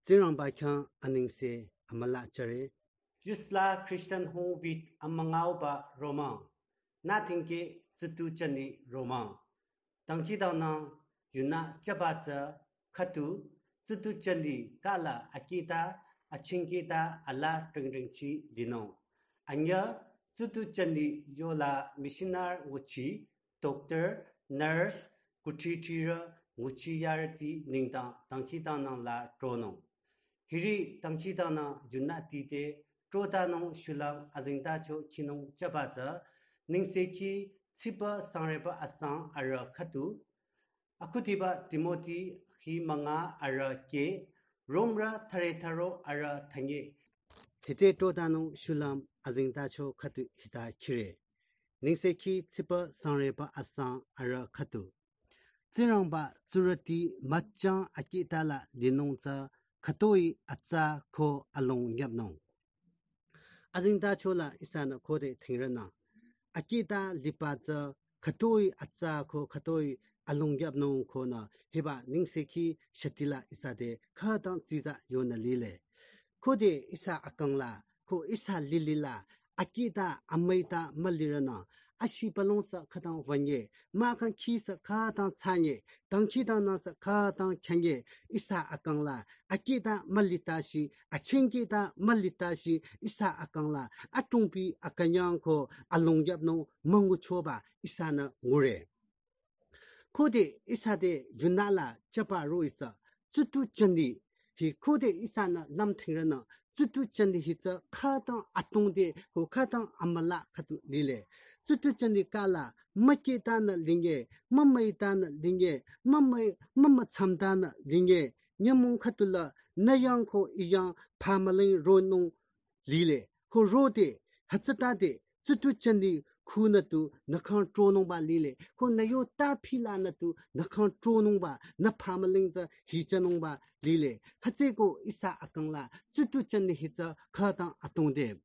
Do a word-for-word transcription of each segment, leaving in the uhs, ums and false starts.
Tsingrangba khyang anengse amüla jüre. Yusla Christian Home Week amüngauba romang. Nü tingke tsütu jani romang. Dangkhidangnang yunü jüba tsü khüdu tsütu jani kala akita achingkita ala ringringchi linung. Anyüh tsütu jani yola missionary nguchi, doctor, nurse, kuthri thrirü nguchi yarüti nengdang dangkhidangnang la tronung. Hiri dangkhidangnang yunü tite trotanung shulüm azengtacho khinung jüba tsü, nengsekhi tsipa sangreba asang arüh khüdu, akhudiba Timothy hi münga arüh ke, Romrü thüre thüro arüh thünye. Hite trotanung shulüm azengtacho khüdu hita khire. Nengsekhi tsipa sangreba asang arüh khüdu. Tsingrangba tsurüti müchang akita la linung tsü khütoi atsa ko along nyapnung. Azengtacho la ihsanü khode thingrünü. Akita liba tsü khütoi atsa ko khütoi along nyapnung konü hiba nengsekhi shatila ihsa te khütang tsiza yonü lile. Khode ihsa akang la, ko ihsa lili la, akita amüita mülirünü, ashi palong sü khütang wünye, mahkhang khi sü khütang tsanye, dangkhidangnang sü khütang khyanye, ihsa akang la, akita mülitashi, achingkita mülitashi, ihsa akang la, atungpi akünyang ko along nyapnung münguchoba, ihsanü ngure. Khode ihsa te yunü la jüba ro ihsa, tsütu jani hi khode ihsanü lümthingrünü, tsütu jani hi tsü khütang atongde, ko khütang amüla khüdu lile. Tsütu jani kala, mükitanü linye, mümüitanü linye, mümüi, mümütsamtanü linye, nyümong khüdula, nü yang ko i yang, phamüling ronung lile. Ko rode, hütsütade, tsütu jani khunü tu nü khyang tronungba lile. Ko nü yo tapilanü tu nü khyang tronungba, nü phamüling tsü hichanungba lile. Hütsüko ihsa akang la, tsütu jani hi tsü khütang atongde.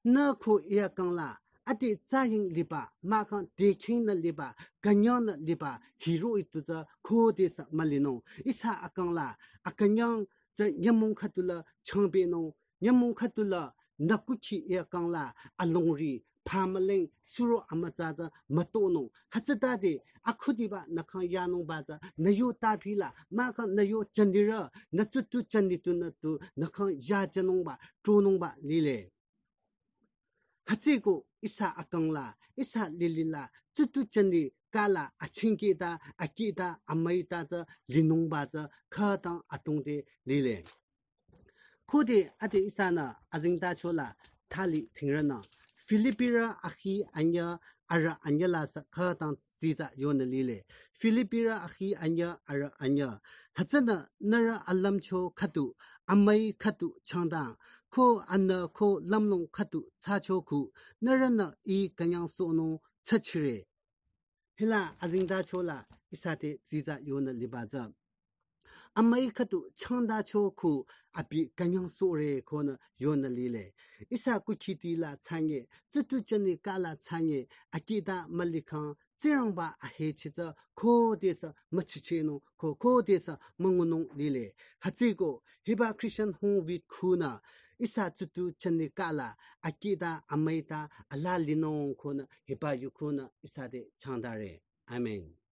Nü ko i akang la, ade tsaying liba, mahkhang dekhingnü liba, künyangnü liba, hiro itu tsü khode sü mülinung. Ihsa akang la, akünyang tsü nyümong khüdula changbenung, nyümong khüdula nü kukhi i akang la, alongri, phamüling, suro amütsa tsü mütonung. Hütsütade, akhudiba nü khyang yanungba tsü, nü yo tapila, mahkhang nü yo janirü, nü tsütu jani tunü tu, nü khyang yachanungba, tronungba lile. Hütsüko ihsa akang la, ihsa lili la, tsütu jani kala achingkita, akita, amüita tsü, linungba tsü, khütang atongde lile. Khode ade ihsanü azengtacho la thali thingrünü. Philippirü ahi anyüh arüh anyüh la sü khütang tsiza yonü lile. Philippirü ahi anyüh arüh anyüh. Hütsünü nührü alümcho khüdu, amüi khüdu changdang, ko anü ko lümlong khüdu thsacho khu, nührünü i künyangsohnung thsachire. Hila azengtacho la ihsa te tsiza yonü liba tsü. Amüi khüdu changdacho khu abi künyangsohre konü yonü lile. Ihsa kukhiti la thsanye, tsütu jani kala thsanye, akita mülikhang, Tsingrangba ahechi tsü khode sü müchichenung, ko khode sü müngunung lile. Hütsüko, hiba Christian Home Week khunü, ihsa tsütu jani kala, akita amüita ala linung konü, hiba yu khunü ihsa te changdare. Amen.